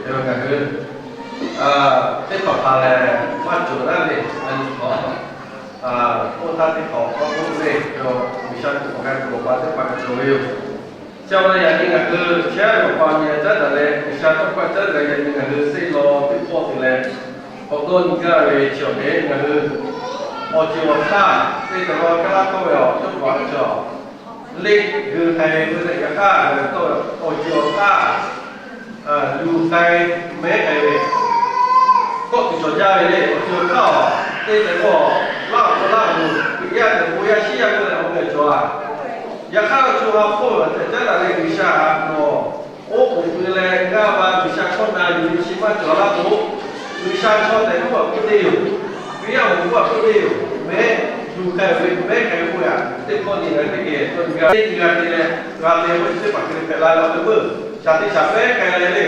Ngaˬ hui teˇ hpaˍ hpaˍ lehˬ maˇ cawˬ daꞈ ve, a nyi hk'awꞈ, oˇ htaˇ teˇ hpaˍ k'awꞈ k'oˆ ve, G'uiˬsha tuˬ awˬ g'a tuˬ awˬ pa teˇ hpaˍ cawˬ ve yoˬ. Chi awˬ lawn yaꞈ nyi ngaˬ hui chehˇ ve awˬ pa miˬ a caˉ daꞈ leh, G'uiˬsha tawˇ hkawˇ caˉ daꞈ leh yaꞈ nyi ngaˬ hui teˇ law teˇ pawˆ te leh, k'awꞈ dawˇ nyi gaˇ ve chi awˬ hk'e ngaˬ hui awˬ ceuˬ awˬ hk'aˇ teˇ ceuˬ la kaˇ laˇ kawˇ ve awˬ cawˇ paˍ ve chaw, leˆ geu k'ai ve leh yaꞈ hk'aˇ ngaˬ hui tawˇ awˬ ceuˬ awˬ hk'aˇ yuˬ k'ai mehˉ k'ai ve, kawˆ tuˬ cawˬ jaˇ ve le. Awˬ ceuˬ awˬ hk'aˇ teˇ ceuˬ k'o, laˇ awˬ hk'aw laˇ awˬ, Hkriꞈ yaˇ ceuˬ bon yaˇ shiˉ yaˇ k'oˆ leh awˬ meh cawˬ a. Yaꞈ hk'aˇ awˬ ceuˬ awˬ hk'aˇ hpawˇ ve awˬ tehꞈ caˉ daꞈ leh G'uiˬsha a nawˬ oˉ k'oˍ pui leh g'aˇ va G'uiˬsha hkawˇ na yuˬ ve chi maˇ cawˬ laˇ k'o, G'uiˬsha chaw tehꞈ k'oˆ a k'oˆ te yoˬ. Hkriꞈ yaˇ awˬ moˍ k'oˆ a k'oˆ te yoˬ. Mehˉ yuˬ k'ai ve mehˉ k'ai ve k'oˆ yaꞈ teˇ hkawˇ nyi ngaˬ teˇ geh tawˇ nyi g'a teˇ nyi g'a te leh, g'a te ve chi teˇ hpaˍ hk'e hpehꞈ la ve awˬ hk'e meuˇ shaˍ te shaˍ pehˉ k'ai leh le.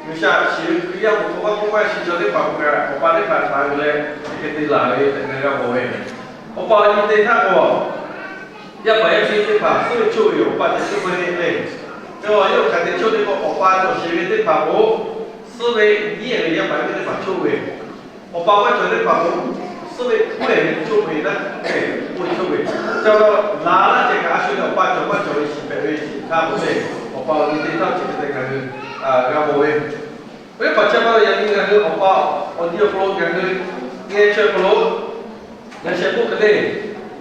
G'uiˬsha shiˍ ve Hkriꞈ yaˇ awˬ moˍ k'o maˇ k'oˆ maˇ shiˍ chaw teˇ hpaˍ k'o, awˬ pa teˇ hpaˍ htaꞈ yuˬ leh hk'e te laˬ ve tehꞈ ngaˬ g'a mawˬ ve. Awˬ pa awˬ nyi te htaˇ k'o, yaˇ paˍ yaˇ miˇ teˇ hpaˍ suhˉ ve choˇ ve yoˬ. Awˬ pa ceh suhˉ ve le. Te awˬ yawˇ hk'aˬ te choˇ te k'o, awˬ pa cawˬ sheˍ ve teˇ hpaˍ k'o, suhˉ ve nyiˉ ve yaˇ paˍ yaˇ miˇ teˇ hpaˍ choˇ ve. Awˬ pa maˇ cawˬ teˇ hpaˍ k'o, suhˉ ve hk'oˆ ve choˇ ve naˉ, oˇ ve choˇ ve. Ca la laˇ ceh kaꞈ a shu leh awˬ pa cawˬ maˇ cawˬ ve shiˍ hpehꞈ ve shiˍ htaˇ k'o le, awˬ pa awˬ nyi te htaˇ chi hk'e te ngaˬ hui g'a mawˬ ve. Oˇ ve hpaˍ chehˇ ma lo yaꞈ nyi ngaˬ hui awˬ pa awˬ nyi awˬ hk'aw lo ngaˬ hui geh chehˇ hk'aw lo, ngaˬ shehˍ k'oˆ hk'e le,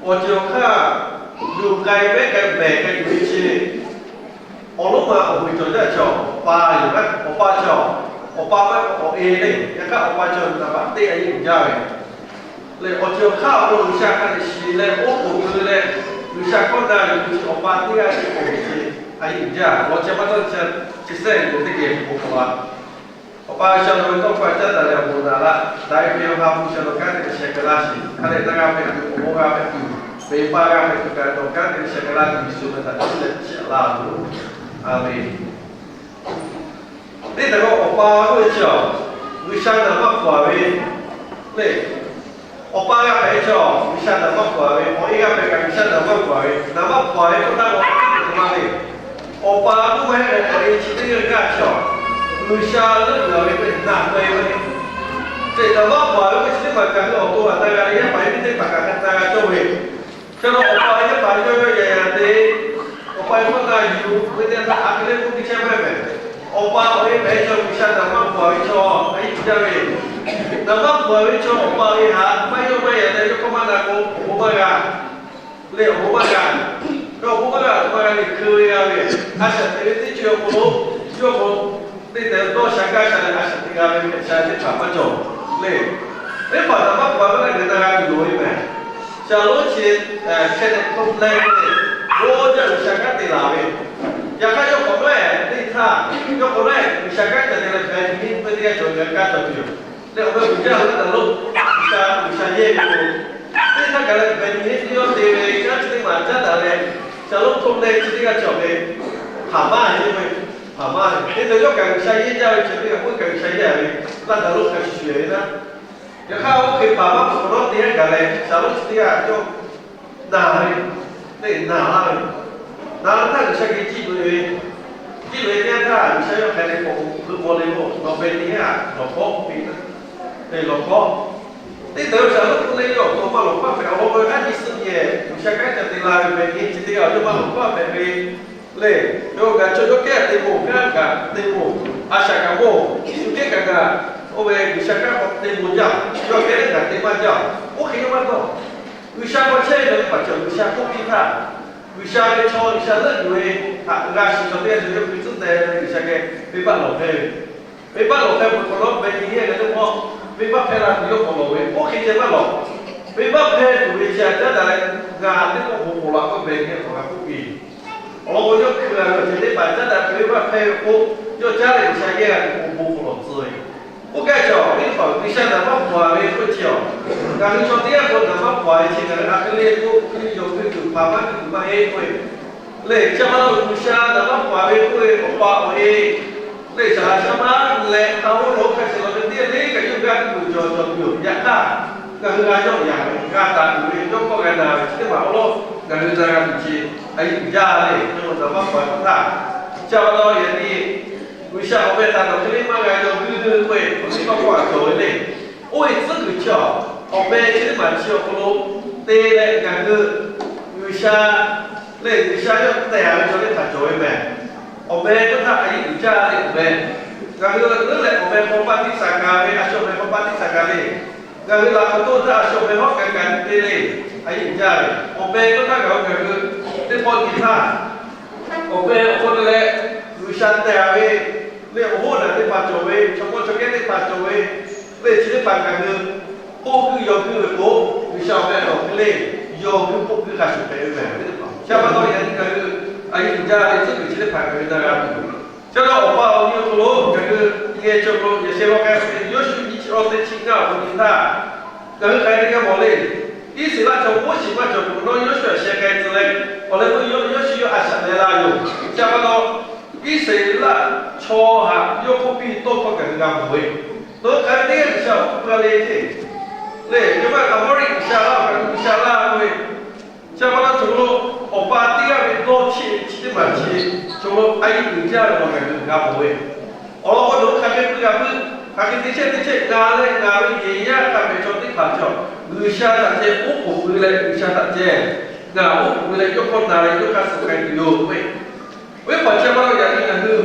awˬ ceuˬ awˬ hk'aˇ yuˬ k'ai mehˉ k'ai mehˬ k'ai yuˬ ve chi, awˬ lonˉ ma awˬ hoꞈ cawˬ jaˇ chaw, awˬ pa yoˬ, awˬ pa chaw, awˬ pa maˇ k'o awˬ e le. Yaꞈ hk'aˇ awˬ pa chaw naˍ baꞈ teˇ a yeˇ uiˍ jaˇ ve le. Awˬ ceuˬ awˬ hk'aˇ awˬ hk'aw lo G'uiˬsha hk'a dehꞈ shiˍ leh oˉ k'oˍ pui leh, G'uiˬsha hkawˇ na yuˬ ve chi awˬ pa teˇ g'aˇ chi awˬ hoꞈ chi a yeˇ uiˍ jaˇ. Awˬ ceuˬ maˇ tawˇ chi shehˆ g'uiˬ teˇ geh k'oˆ k'oˆ la. Awˬ pa G'uiˬsha nawˬ ve tawˇ hkawˇ caˉ daꞈ leh awˬ bon naˍ laˇ. Daꞈ ve awˬ ha hpu G'uiˬsha nawˬ kanˉ te sheh k'ai laˇ sheˍ. Hk'a dehꞈ na g'a hpehꞈ tuˬ, awˬ bon g'a hpehꞈ tuˬ, peꞈ pa g'a hpehꞈ tuˬ kaꞈ nawˬ kanˉ te sheh k'ai laˇ tuˬ, Yeˍsuˆ ve htaꞈ chiˇ leh chiˇ aꞈ laˇ loˬ. A menˬ. Teˇ htaꞈ k'o awˬ pa k'oˆ ve chi awˬ, G'uiˬsha naˍ maˇ hpaw ve le. Awˬ pa g'a hpehꞈ ve chaw G'uiˬsha naˍ maˇ hpaw ve, awˬ e g'a hpehꞈ kaꞈ G'uiˬsha naˍ maˇ hpaw ve, naˍ maˇ hpaw ve k'oˆ htaˇ k'o, a teˇ hpaˍ maˇ ve, awˬ pa k'oˆ maˇ heˆ leh awˬ e chi teˇ g'aˇ g'aˇ chaw, G'uiˬsha leuˆ yuˬ ve k'o naˍ k'ai ve, teꞈ naˍ maˇ hpaw ve k'o chi teˇ hpaˍ kaꞈ hui awˬ to g'aꞈ na g'a leh yaˇ paˍ yaˇ miˇ teˇ hpaˍ kaꞈ na g'a cawˇ ve. Chaw lo awˬ pa yaˇ paˍ yawˇ yawˇ yaꞈ yaꞈ te, awˬ pa yaˇ hkawˇ na yuˬ ve teˇ htaˇ a hk'e le k'oˆ piˇ chehˇ maˇ heˆ mehˍ. Awˬ pa awˬ e hpehꞈ ve chaw G'uiˬsha naˍ maˇ hpaw ve chaw a yeˇ uiˍ jaˇ ve. Naˍ maˇ hpaw ve chaw awˬ pa awˬ e htaꞈ maˇ yawˇ maˇ yaꞈ leh yawˇ hkawˇ maˇ na k'o awˬ bon maˇ g'a leh awˬ bon maˇ g'a. Yawˇ awˬ bon maˇ g'a, awˬ bon maˇ g'a leh hkeu ve g'a ve, a shaꞈ teꞈ ve teˇ ceuˬ awˬ hk'aw lo, yawˇ k'o teˇ tehꞈ dawˇ sha gaˇ sha leh a shaꞈ teꞈ g'a ve hpehꞈ sha teˇ hpaˍ maˇ cawˬ le. Teˇ hpaˍ naˍ maˇ hpaw ve laˇ geh na g'a tuˬ loˍ ve mehˍ. Shaˍlonˉ chi hkeh tehꞈ k'oˆ leh, oˇ jaˇ G'uiˬsha kanˉ te laˬ ve. Yaꞈ hk'aˇ yawˇ k'awꞈ nawˉ-ehˍ teˇ htaˇ, yawˇ k'awꞈ nawˉ-ehˍ G'uiˬsha kanˉ ca te leh hpehꞈ nyi teˇ g'aˇ cawˬ ve kanˉ cawˬ tuˬ yoˬ. Leh awˬ meh uiˍ jaˇ ve htaˇ kaꞈ lo, G'uiˬsha, G'uiˬsha yehˇ ve k'o, teˇ htaˇ kaꞈ leh hpehꞈ nyi teˇ yawˇ te ve kanˉ chi teˇ maˬ caˉ daꞈ leh, Shaˍlonˉ htoꞈ leh chi teˇ g'aˇ cawˬ ve, hpaˍ maˇ heˆ ve, hpaˍ maˇ heˆ. Teˇ ceuˬ yawˇ kaꞈ G'uiˬsha yehˇ jaˇ ve chi teˇ g'aˇ k'oˆ kaꞈ G'uiˬsha yehˇ ve, laˇ kaꞈ lo hk'a shuˍ shuˍ ve naˉ. Yaꞈ hk'aˇ oˇ hk'e hpaˍ maˇ hpaˍ k'awꞈ nawˉ te htaˇ kaꞈ leh Shaˍlonˉ chi teˇ g'aˇ yawˇ naˬ ve, teˇ naˬ laˇ ve, naˬ ve htaˇ G'uiˬsha geh ciˇ loꞈ-e ve, ciˇ loꞈ-e teˇ yanˇ htaˇ G'uiˬsha yawˇ hk'a dehꞈ k'awꞈ k'oˆ k'oˆ k'oˆ le k'o, nawˬ beh teˇ yanˇ htaˇ nawˬ hkawˇ k'oˆ piˇ, te nawˬ hkawˇ. Teˇ ceuˬ Shaˍlonˉ k'oˆ le yawˇ awˬ to maˇ lawˬ hkawˇ hpehꞈ awˬ lawn k'o, hk'a nyi suh yehˬ G'uiˬsha kanˉ ca te la ve meh nyi chi teˇ g'aˇ yawˇ maˇ lawˬ hkawˇ hpehꞈ ve le. Yawˇ kaꞈ chaw yawˇ kehˉ te mawˬ, kanˉ kaꞈ te mawˬ, a shaꞈ kaꞈ mawˬ, Yeˍsuˆ kehˉ kaꞈ kaꞈ, oˇ ve G'uiˬsha kanˉ k'awꞈ te mawˬ jaˇ. Yawˇ kehˉ kaꞈ te maˇ jaˇ. Oˇ hk'e yawˇ maˇ dawˇ. G'uiˬsha hk'aw chehˇ ve chaw teˇ hpaˍ cawˬ G'uiˬsha k'oˆ piˇ htaˇ, G'uiˬsha ve chaw G'uiˬsha leuˆ yuˬ ve htaꞈ g'a shiˍ chaw teˇ g'aˇ cawˬ yawˇ hkui tcuhˉ teh ve G'uiˬsha geh venˇbaˆ lawˬ hpehˇ ve. Venˇbaˆ lawˬ hpehˇ peuˬ hk'awꞈ nawˉ, beh nyi heˇ leh teˇ pawˆ venˇbaˆ hpehˇ la tuˬ yawˇ k'awꞈ lawˬ ve. Oˇ hk'e ceh maˇ lawˬ. Venˇbaˆ hpehˇ tuˬ ve chi htaꞈ caˉ daꞈ leh, ngaˬ teˇ pawˆ bon k'awꞈ la k'oˆ beh nyi hk'awꞈ g'a k'oˆ piˇ. Awˬ lawn k'o, yawˇ hkui g'a ve awˬ ceuˬ teˇ hpaˍ caˉ daꞈ hkui venˇbaˆ hpehˇ ve k'o, yawˇ caˉ leh G'uiˬsha yehˇ g'a tuˬ k'o bon k'awꞈ lawˬ tcuh ve. Oˇ kaˇ cawˬ ve teˇ hpaˍ G'uiˬsha naˍ maˇ hpaw ve k'oˆ ve chi awˬ, ngaˬ hui chaw teˇ g'aˇ k'o naˍ maˇ hpaw ve chi ngaˬ hui a hk'e le k'oˆ, yawˇ hkui tuˬ hpaˍ maˇ hkui tuˬ maˇ heˆ k'oˆ ve le. Chi pa taw G'uiˬsha naˍ maˇ hpaw ve k'oˆ ve awˬ pa awˬ e le, shaˍ laꞈ shaˉ maˇ leh hk'a oˇ lo hk'a shehˍ lawˬ ve teˇ g'aˇ le kaꞈ yawˇ g'aˇ tuˬ cawˬ cawˬ tuˬ yoˬ. Yaꞈ hk'aˇ, ngaˬ hui g'a yawˇ yaꞈ ve g'a taˍ tuˬ ve yawˇ hkawˇ g'a na ve chi teˇ hpaˍ awˬ lawn ngaˬ hui na g'a tuˬ chi a yeˇ uiˍ jaˇ le. Yawˇ naˍ maˇ hpaw ve htaˇ, chi pa taw yaꞈ nyi G'uiˬsha awˬ meh htaꞈ nawˬ hk'e le maˇ g'a yaw Hui k'oˆ-e, awˬ shiˍ tawˇ hkawˇ htaꞈ cawˬ ve le. Oˇ ve tcuhˉ kuiˬ chi awˬ, awˬ meh chi teˇ maˬ chi awˬ hk'aw lo te leh ngaˬ hui G'uiˬsha lehˬ, G'uiˬsha yawˇ tehˬ ve chaw teˇ hpaˍ cawˬ ve mehˬ. Awˬ meh k'oˆ htaˇ a yiˉ uiˍ jaˇ ve awˬ meh. Ngaˬ hui leuˉ leh awˬ meh hk'aw paˇ tiˇ saˍ kaˍ ve, a shu awˬ meh hk'aw paˇ tiˇ saˍ kaˍ le. Ngaˬ hui laꞈ k'awꞈ toˆ htaˇ a shu awˬ meh hawˉ kaˍ kaˍ te le. A yiˉ uiˍ jaˇ ve awˬ meh k'oˆ htaˇ ngaˬ hui ngaˬ hui teˇ pawˆ nyi htaˇ, awˬ meh awˬ hk'aw lo leh G'uiˬsha tehˬ ve le, awˬ hoˉ naˬ teˇ hpaˍ cawˬ ve, chaw mawˇ chaw kehˉ teˇ hpaˍ cawˬ ve le, chi teˇ hpaˍ ngaˬ hui k'oˆ guiˇ yaw guiˇ ve k'o, G'uiˬsha awˬ meh awˬ hk'e le, yaw guiˇ k'oˆ guiˇ hk'a shuˍ hpehꞈ ve mehˬ ve teˇ hpaˍ. Chi pa taw yaꞈ nyi ngaˬ hui a yiˉ uiˍ jaˇ ve tcuhˉ kuiˬ chi teˇ hpaˍ ngaˬ hui na g'a tuˬ. Chi pa taw awˬ pa awˬ nyi awˬ hk'aw lo ngaˬ hui geh chaw lo yaꞈ sheh law k'ai ve Yoˇshuˆ nyiˇ chi awˇ teˇ chi ngaˇ awˬ hk'aw nyi htaˇ, ngaˬ hui hk'aˬ hk'e te g'a mawˬ le. Iˉsaˍreˍlaˆ chaw Moˉseˍ maˇ cawˬ peuˬ nawˉ Yoˇshuˆ sheh k'ai tcuh leh, awˬ leh meuˇ Yoˇshuˆ yawˇ a shaꞈ leh la yoˬ. Chi pa taw Iˉsaˍreˍlaˆ chaw htaꞈ yawˇ k'oˆ piˇ tawˇ hkawˇ ngaˬ hui g'a mawˬ ve, nawˬ hui hk'aˬ hk'e te g'a G'uiˬsha awˬ hk'aw lo g'a le ceˇ le. Yaꞈ hk'aˇ Hkaˍmoˉriˆ g'uiˬsha laˇ, Hkaˍmoˉriˆ g'uiˬsha laˇ k'oˆ ve, chi pa taw cawˬ lo awˬ pa teˇ g'aˇ ve dawˇ cheˆ ve chi teˇ maˬ chi cawˬ lo a yiˉ uiˍ jaˇ ve awˬ g'aˇ g'a mawˬ ve, awˬ lawn k'o, nawˬ hui hk'aˬ hk'e puiˉ g'a puiˉ, hk'aˬ hk'e te chehˇ te chehˇ, ngaˬ leh ngaˬ ve yehˬ yaˇ hk'a pehꞈ chaw teˇ hpaˍ cawˬ, G'uiˬsha htaꞈ ceh oˉ k'oˍ pui leh, G'uiˬsha htaꞈ ceh ngaˬ oˉ k'oˍ pui leh, yawˇ hkawˇ na leh yawˇ hk'aˇ suh k'ai tuˬ yoˬ k'oˆ ve. Oˇ ve hpaˍ chi pa taw yaꞈ nyi ngaˬ hui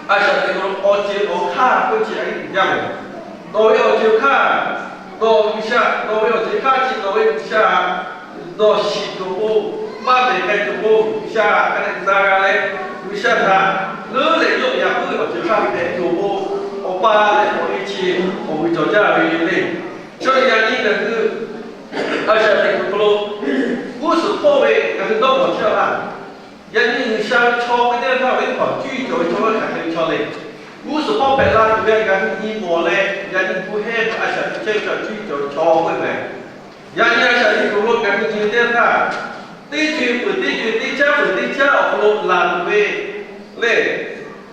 a shaꞈ teꞈ awˬ ceuˬ awˬ hk'aˇ k'oˆ chi a yiˉ uiˍ jaˇ ve, nawˬ ve awˬ ceuˬ hk'aˇ, nawˬ G'uiˬsha, nawˬ ve awˬ ceuˬ hk'aˇ chi nawˬ ve G'uiˬsha htaꞈ nawˬ shiˍ tuˬ k'o, maˇ mehˬ k'ai tuˬ k'o, G'uiˬsha htaꞈ hk'a dehꞈ na g'a leh, G'uiˬsha htaꞈ leuˉ leh yawˆ yaꞈ puiˉ ve awˬ ceuˬ hk'aˇ hpehꞈ tuˬ k'o, awˬ pa leh awˬ e chi awˬ vuiˬ cawˬ jaˇ ve le. Chi yaꞈ nyi ngaˬ hui a shaꞈ teꞈ kuiˬ hk'aw lo g'uˇ suhˍ hpawˇ ve ngaˬ hui dawˇ mawˬ chehˇ a htaˇ, yaꞈ nyi G'uiˬsha ve chaw hk'e te htaˇ ve teˇ hpaˍ cuˇ yiˍ cawˬ ve chaw hk'aˬ hk'e ve chaw le. G'uˇ suhˍ hpawˇ hpehꞈ la tuˬ ve ngaˬ hui nyi mawˬ leh, yaꞈ nyi gu hehˇ ve a shaꞈ teꞈ chehˇ ve chaw cuˇ yiˍ cawˬ ve chaw k'oˆ ve mehˬ. Yaꞈ nyi a shaꞈ teꞈ kuiˬ hk'aw lo ngaˬ hui nyi ve teˇ htaˇ, teˇ co e peuˬ teˇ co e, teˇ caˉ peuˬ teˇ caˉ awˬ hk'aw lo laˬ tuˬ ve le.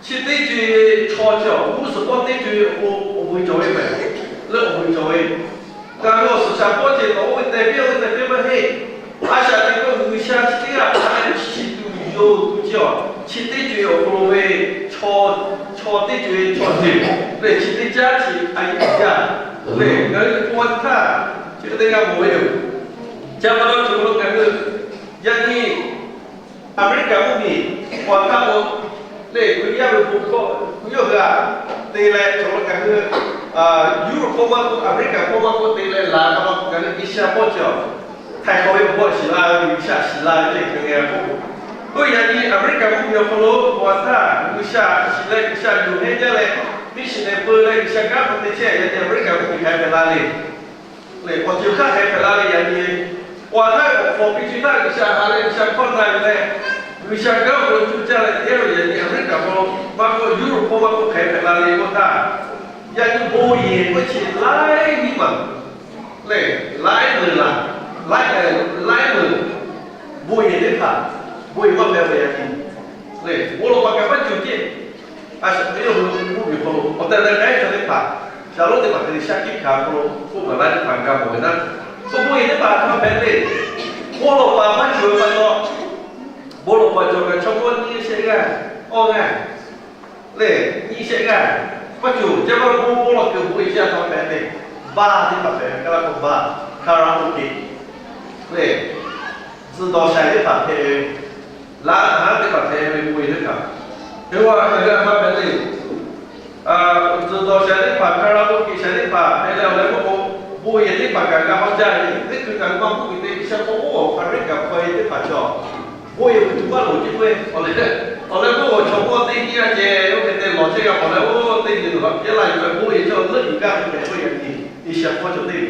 Chi teˇ co e chaw chi awˬ g'uˇ suhˍ hpawˇ teˇ co e awˬ pon awˬ vuiˬ cawˬ ve mehˬ, leuˉ awˬ vuiˬ cawˬ ve. Ngaˬ hui awˬ suhˍ shaˍ pawˇ ceh tawꞈ oˇ ve teh piˇ oˇ ve teh piˇ maˇ heˆ. A shaꞈ teꞈ kuiˬ G'uiˬsha chi teˇ g'aˇ hk'a dehꞈ shiˍ tuˬ yoˬ tuˬ chi awˬ, chi teˇ co e awˬ hk'aw lo ve chaw, chaw teˇ co e chaw ceuˬ lehˬ, chi teˇ caˉ chi a yiˉ uiˍ jaˇ lehˬ, ngaˬ hui k'oˆ ve htaˇ, chi hk'e te g'a mawˬ ve yoˬ. Chi pa taw cawˬ lo ngaˬ hui yaꞈ nyi Aˍmeˍriˆkaˍ mvuhˇmiˬ awˬ htaˇ k'o, lehˬ Hkriꞈ yaˇ ve bon hkawˇ yawˇ hui htaꞈ te leh cawˬ lo ngaˬ hui Europe hpawˇ maˇ k'oˆ, Aˍmeˍriˆkaˍ hpawˇ maˇ k'oˆ te leh laˬ pa taw, ngaˬ hui Asia hpawˇ cawˬ, Htaiˍ hk'awꞈ ve awˬ hpawˇ shiˍ la ve, G'uiˬsha shiˍ la ve le ngaˬ hui k'oˆ. Oˇ ve yaꞈ nyi Aˍmeˍriˆkaˍ mvuhˇmiˬ awˬ hk'aw lo awˬ htaˇ G'uiˬsha shiˍ leh G'uiˬsha yuˬ hehnˇ jaˇ leh, missionary peu leh G'uiˬsha kanˉ hk'aw te chehˇ yaꞈ nyi Aˍmeˍriˆkaˍ mvuhˇmiˬ hk'aˬ hk'e hpehꞈ la le. Lehˬ, awˬ ceuˬ hk'aˇ hk'aˬ hk'e hpehꞈ la ve yaꞈ nyi, awˬ htaˇ ve awˬ hk'awꞈ piˇ chi htaˇ G'uiˬsha ha leh G'uiˬsha hkawˇ na yuˬ leh, G'uiˬsha kanˉ awˬ hk'aw lo cuˇ caˇ leh teˇ g'aˇ ve yaꞈ nyi Aˍmeˍriˆkaˍ hk'aw lo maˇ k'oˆ, Europe hpawˇ maˇ k'oˆ hk'aˬ hk'e hpehꞈ la ve k'oˆ htaˇ, yaꞈ nyi bon yehˬ k'oˆ chi laiˉ nyiˇ maˬ lehˬ, laiˉ meuˬ laˬ, laiˉ, laiˉ meuˬ bon yehˬ teˇ hpaˍ, bon yehˬ maˇ hpehꞈ ve yaꞈ nyi lehˬ, bon lawˬ paˍ kaꞈ maˇ cawˬ ceˇ. A shaꞈ teꞈ yawˇ hui mvuhˇmiˬ hk'aw lo awˬ tehˬ leh k'ai chaw teˇ hpaˍ, shaˍlonˉ teˇ hpaˍ hk'e te shaˉ hkiˆ hkanˍ hk'aw lo k'oˆ gaˬ la teˇ hpaˍ g'a mawˬ ve naˉ, k'o bon yehˬ teˇ hpaˍ hk'a hpehꞈ le. Bon lawˬ paˍ maˇ cawˬ ve pa taw, bon lawˬ paˍ cawˬ kaꞈ chaw mawˇ nyiˇ shehˆ g'aˇ, awˇ g'aˇ lehˬ, nyiˇ shehˆ g'aˇ maˇ cawˬ. Chi pa taw bon, bon lawˬ kuiˬ bon yehˬ chi a htoꞈ ma hpehꞈ le. Bar teˇ hpaˍ hpehꞈ ve, Kaˇlaˇ hkawˇ bar, karaoke lehˬ, tzuhˬ dawˬ shaiˍ teˇ hpaˍ hpehꞈ ve, laꞈ haˉ teˇ hpaˍ hpehꞈ ve bon yehˬ teˇ hpaˍ. Hk'e te leh a htoꞈ ma hpehꞈ le. Tzuhˬ dawˬ shaiˍ teˇ hpaˍ, karaoke shaiˍ teˇ hpaˍ hpehꞈ leh awˬ leh k'oˆ k'o, bon yehˬ teˇ hpaˍ kaꞈ g'a hawˉ jaˇ ve, teˇ hkui kaꞈ maˇ k'oˆ ve te G'uiˬsha k'oˆ, oˇ Aˍmeˍriˆkaˍ hk'aw e teˇ hpaˍ cawˬ, bon yehˬ uiˍ tuˬ maˇ loˍ ceˇ k'oˆ ve. Awˬ leh, awˬ leh k'oˆ, chaw mawˇ teˇ nyiˇ g'aˇ ceh oˇ hk'e te lawˬ chehˇ g'a, awˬ leh oˇ teˇ nyi lo haꞈ pehˉ laˇ yuˬ leh bon yehˬ cawˬ leuˆ yuˬ gaˇ ve hpehꞈ k'oˆ yaꞈ nyi Asia hpawˇ cawˬ teˇ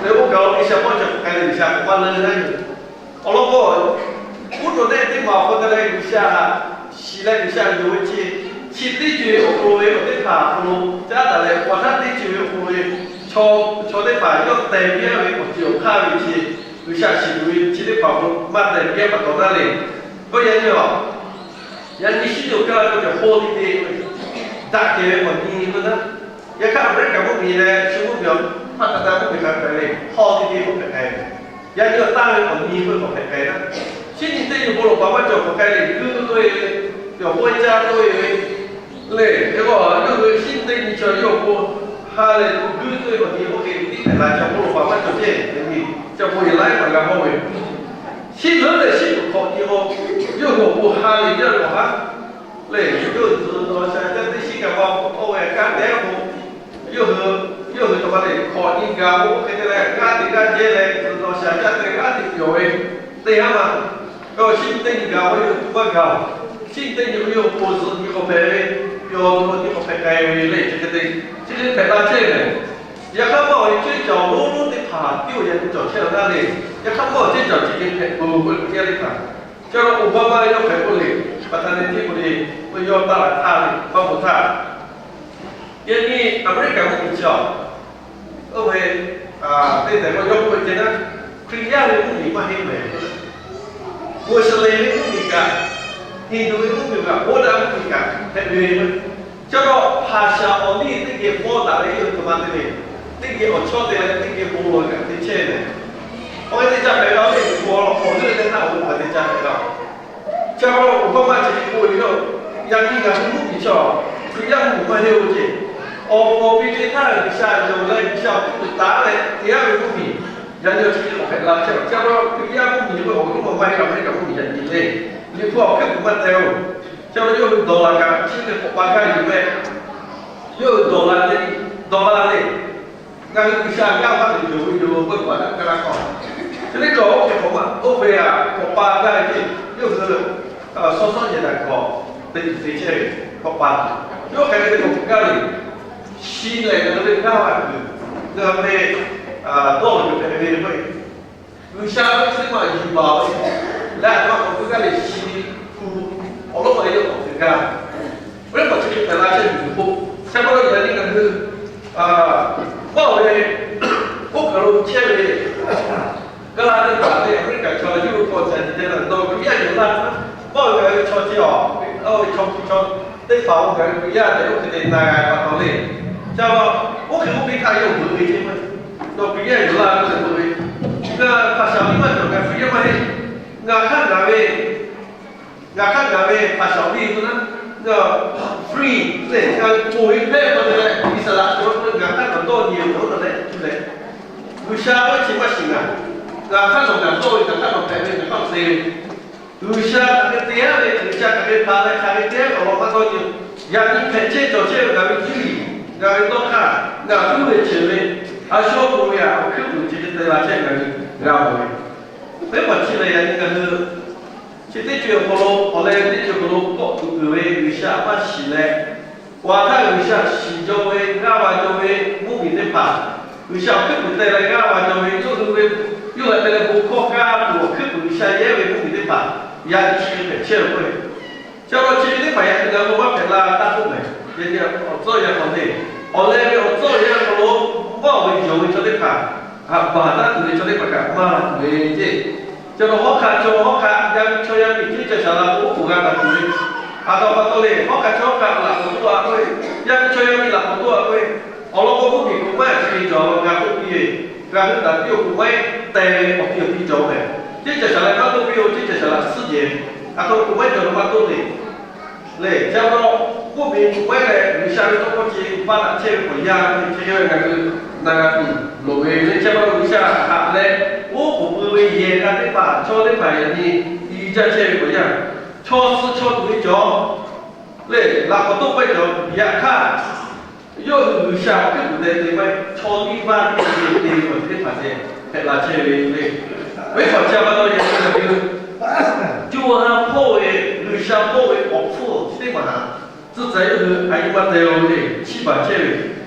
Leh oˇ kaˬ lo Asia hpawˇ cawˬ k'ai leh G'uiˬsha k'oˆ maˇ leuˆ laˇ yoˬ. Awˬ lawn k'o, uˉ nawˬ neˆ teˇ maˬ awˬ hk'aw te leh G'uiˬsha shiˍ leh G'uiˬsha yonˍ ve chi, chi teˇ co e awˬ hk'aw lo ve awˬ teˇ hpaˍ awˬ hk'aw lo caˉ daꞈ leh, awˬ htaˇ teˇ co e awˬ hk'aw lo ve chaw, chaw teˇ hpaˍ yawˇ tehˬ piˇ ve awˬ ceuˬ awˬ hk'aˇ ve chi, G'uiˬsha shiˍ tuˬ ve chi teˇ hpaˍ awˬ hk'aw lo maˇ tehˬ piˇ pa taw naˉ le. K'o yaꞈ nyi a, yaꞈ nyi shinˉ yoˬ kaˇ la k'o cawˬ hawˇ teˇ te, daꞈ kehˬ ve awˬ nyi k'o naˉ. Yaꞈ hk'aˇ Aˍmeˍriˆkaˍ mvuhˇmiˬ leh shu mvuhˇmiˬ a, hpaˆ htaꞈ taˍ mvuhˇmiˬ hk'a hpehꞈ le, hawˇ teˇ te k'o hpehꞈ k'ai ve. Yaꞈ nyi awˬ tanˇ ve awˬ nyi k'o k'awꞈ hpehꞈ k'ai naˉ. Shinˉ nyi teˇ nyi bon lawˬ paˍ maˇ cawˬ k'awꞈ k'ai le, g'uiˇ k'oˆ ve, yawˬ pawehˇ caˇ k'oˆ ve le. Hk'e k'o yawˇ hui shinˉ teˇ nyi chaw ha lehˬ tuˬ guˇ tuˬ ve awˬ nyi oˇ hk'e tiˉ hpehꞈ la ca k'oˆ lo paˍ maˇ cawˬ ceˇ ve nyi, ca bon yeˬ laiˉ paˍ g'a hawˇ ve. Shiˉ leuˉ lehˬ shiˉ tuˬ hk'awꞈ nyi k'o, yawˇ hui awˬ bon ha lehˬ jaˇ ve awˬ haˉ lehˬ, yawˇ hui tzuhˬ dawˬ shaˍ jaˇ teˇ shiˉ kaꞈ ma k'awꞈ tawˆ ve kanˉ tehˉ k'o, yawˇ hui, yawˇ hui tawˇ ma lehˬ hk'awꞈ nyi gaˬ k'o, oˇ hk'e te leh g'aˇ teꞈ g'aˇ jehˇ leh tzuhˬ dawˬ shaˍ jaˇ te g'aˇ teꞈ yawˬ ve teˇ haˉ ma. K'o shiˉ teˇ nyi gaˬ k'o yawˇ hui tuˬ maˇ gaˬ. Shiˉ teˇ nyi k'o yawˇ hui po zuhꞈ nyi k'awꞈ hpehꞈ ve, yawˇ hui awˬ nyi k'awꞈ hpehꞈ k'ai ve lehˬ, chi hk'e te chi hk'e hpehꞈ la chehˇ ve. Yaꞈ hk'aˇ maˇ awˬ e ceˇ caˬ awˬ lonˉ lonˉ teˇ hpaˍ tiˉ awˬ yaꞈ nyi cawˬ chehˇ ve naˇ lehˬ, yaꞈ hk'aˇ maˇ awˬ ceˇ caˬ chi hk'e hpehꞈ peuˬ ve teˇ yanˇ teˇ hpaˍ. Ca la Obama yawˇ hpehꞈ k'oˆ le, Paternity k'oˆ le, yawˇ taˇ laꞈ htaˇ ve maˇ k'oˆ htaˇ, yaꞈ nyi America mvuhˇ miˬ chi awˬ, oˇ ve teˇ tehˬ k'o yawˇ k'oˆ ve ceh naˉ, Hkriꞈ yaˇ ve mvuhˇ miˬ maˇ heˆ mehˍ. Muslim ve mvuhˇ miˬ kaꞈ, Hindu ve mvuhˇ miˬ kaꞈ, Buddha mvuhˇ miˬ kaꞈ hpehꞈ ve. Ca la hpaˍ shaˍ awˬ liˇ teˇ geh bawˇ daꞈ ve yawˇ hui hk'e ma te ve, teˇ geh awˬ chawˇ te leh teˇ geh bon lawˬ kaꞈ te chehˇ ve. Awˬ hk'e te ca hpehꞈ la ve, awˬ hk'aw lo awˬ leuˉ leh naˆ awˬ hk'aw te ca hpehꞈ la. Ca la Obama chi hk'e k'oˆ ve yoˬ. Yaꞈ nyi ngaˬ hui mvuhˇ miˬ chaw, Hkriꞈ yaˇ mvuhˇ miˬ maˇ heˆ oˬ ceˇ. Awˬ pawˍ ve ve htaˇ G'uiˬsha yonˍ leh G'uiˬsha awˬ hkuiˉ puiˍ taˍ leh te yaˇ ve mvuhˇ miˬ, yaꞈ nyi awˬ chi hk'e k'awꞈ hpehꞈ la chehˇ. Ca la Hkriꞈ yaˇ mvuhˇ miˬ ve awˬ g'uˇ ma maˇ heˆ, maˇ heˆ kaꞈ mvuhˇ miˬ yaꞈ nyi le. Liꞈ hpu awˬ hkuiˉ puiˍ maˇ teh oˬ. Ca la yawˇ hui dawˬ la kaꞈ chi hk'e k'awꞈ pa gaˇ yuˬ meh. Yawˇ hui dawˬ la le, dawˬ la le. Ngaˬ hui G'uiˬsha g'aˇ va tuˬ yonˍ ve yoˬ, peuˬ paˍ daꞈ kaˇ laˇ k'aw. Chi teˇ kaꞈ oˇ hk'e k'awꞈ ma, oˇ ve aꞈ k'awꞈ pa gaˇ ve ceˇ, yawˇ hui sawˉ sawˉ yehˬ daꞈ k'awꞈ te tuˬ te chehˇ ve k'awꞈ pa. Yawˇ hk'aˬ hk'e te k'awꞈ gaˇ le. Shi lehˬ ngaˬ hui ve g'aˇ va tuˬ, ngaˬ hui ve dawˇ law tuˬ hpehꞈ ve k'o, G'uiˬsha ve chi teˇ maˬ yuˬ baˬ ve leh, a ma k'awꞈ keu gaˇ ve shi hpu awˬ lawˉ ma yawˇ k'awꞈ keu gaˇ. Oˇ leh k'awꞈ chi hk'e hpehꞈ la chehˇ tuˬ yoˬ k'o, chi pa taw yaꞈ nyi ngaˬ hui maˇ ve, oˇ kaˬ lo chehˇ ve, Kaˇlaˇ teˇ hpaˍ leh America chaw yawˇ hui k'awꞈ ca nyi te la dawˇ Hkriꞈ yaˇ yuˬ laˇ. Maˇ ve ngaˬ hui chaw chi awˬ, oˇ ve chaw hpu chaw teˇ hpaˍ oˇ ngaˬ hui Hkriꞈ yaˇ tehꞈ oˇ hk'e te na g'a pa taw le. Ca la, oˇ hk'e k'oˆ piˇ htaˇ yawˇ hui ve ceˇ, dawˇ Hkriꞈ yaˇ yuˬ laˇ k'oˆ ve, ngaˬ hpaˍ shaˍ awˬ liˇ maˇ cawˬ, ngaˬ Hkriꞈ yaˇ maˇ heˆ. Ngaˬ hk'aˇ ngaˬ ve, ngaˬ hk'aˇ ngaˬ ve hpaˍ shaˍ awˬ liˇ k'o naˉ, ngaˬ free lehˬ ngaˬ hui ponˬ ve hpehˇ pa te leh Iˉsaˍreˍlaˆ cawˬ ve ngaˬ hk'aˇ nawˬ dawˇ nyi ve yoˬ leh tuˬ leh, G'uiˬsha ve chi maˇ shiˍ ngaˬ. Ngaˬ hk'aˇ nawˬ ngaˬ dawˇ ve, ngaˬ hk'aˇ nawˬ hpehꞈ ve, ngaˬ hk'aˇ te ve, G'uiˬsha hk'aˬ hk'e te haˉ ve, G'uiˬsha hk'aˬ hk'e hpanˍ leh hk'aˬ hk'e te haˉ ve awˬ lawn maˇ dawˇ nyi. Yaꞈ nyi hpehꞈ chehˇ cawˬ chehˇ ve ngaˬ ve cuˇ yiˍ, ngaˬ ve dawˇ hk'aˇ, ngaˬ hui ve cheuˬ ve a shu k'oˆ ve a awˬ hkuiˉ puiˍ chi hk'e te la chehˇ ngaˬ hui g'a mawˬ ve. Teˇ hpaˍ chi lehˬ yaꞈ nyi ngaˬ hui chi teˇ co awˬ hk'aw lo, awˬ leh teˇ co awˬ hk'aw lo kawˆ tuˬ uiˍ ve G'uiˬsha maˇ shiˍ leh, awˬ htaˇ G'uiˬsha shiˍ jaw ve, g'aˇ va jaw ve mvuhˇ miˬ teˇ hpaˍ, G'uiˬsha awˬ hkuiˉ puiˍ te leh g'aˇ va jaw ve yawˇ hui ve, yawˇ hui te leh bon hkawˇ kaˇ tuˬ awˬ hkuiˉ puiˍ G'uiˬsha yehˇ ve mvuhˇ miˬ teˇ hpaˍ, yaꞈ nyi chi hk'e hpehꞈ chehˇ ve k'o, chi awˬ chi ve teˇ hpaˍ yaꞈ nyi ngaˬ hui maˇ hpehꞈ la taˇ k'oˆ mehˍ. Yaꞈ nyi awˬ tcuhˉ awˬ yanˇ hk'aw le, awˬ leh ve awˬ tcuhˉ awˬ yanˇ hk'aw lo, maˇ awˬ ve yonˍ ve chaw teˇ hpaˍ, haꞈ baˬ taˉ tuˬ ve chaw teˇ hpaˍ kaꞈ maˇ tuˬ ve ceˇ. Chi pa taw hawˉ hk'aˆ chaw hawˉ hk'aˆ, yaˇ miˇ chaw yaˇ miˇ ceˇ ca shaˍ la k'o oˉ k'oˍ g'a taˍ tuˬ ve, a taw pa taw le, hawˉ hk'aˆ chaw hawˉ hk'aˆ laꞈ k'awꞈ toˆ a k'oˆ ve, yaˇ miˇ chaw yaˇ miˇ laꞈ k'awꞈ toˆ a k'oˆ ve, awˬ lawn k'o mvuhˇ miˬ k'oˍ maˇ chi hk'e cawˬ ngaˬ k'oˆ piˇ ve, ngaˬ hui taˍ piˇ awˬ k'oˍ maˇ teh ve awˬ piˇ awˬ piˇ cawˬ mehˍ. Ceˇ ca shaˍ la maˇ toˆ piˇ-oˬ, ceˇ ca shaˍ la suhˉ jehˬ, a taw k'oˍ maˇ cawˬ maˇ toˆ le. Lehˬ, chi pa taw, mvuhˇ miˬ k'oˍ maˇ leh G'uiˬsha ve tawˇ hkawˇ chi maˇ daꞈ chehˇ ve awˬ yanˇ chi hk'e ve ngaˬ hui na g'a tuˬ loˍ ve le. Chi pa taw G'uiˬsha haꞈ leh, oˉ k'oˍ pui ve yehˬ k'a teˇ hpaˍ chaw teˇ hpaˍ yaꞈ nyi i jaˇ chehˇ ve awˬ yanˇ, chaw suh chaw tuˬ ve cawˬ lehˬ, laꞈ k'awꞈ toˆ pehˇ cawˬ. Yaꞈ hk'aˇ, yawˇ hui G'uiˬsha awˬ hkuiˉ puiˍ te te maˇ heˆ, chaw liˇ vaˇ teˇ ceuˬ te ve awˬ ceuˬ teˇ hpaˍ ceh hpehꞈ la chehˇ ve le. Ve hk'awꞈ chi pa taw yaꞈ nyi ngaˬ hui co ha hpawˇ ve, G'uiˬsha hpawˇ ve awˬ hpfuhˇ chi teˇ maˬ haꞈ tcuhˉ tcuh yawˇ hui a yiˇ maˇ te-o le, chiˇ baˬ chehˇ ve.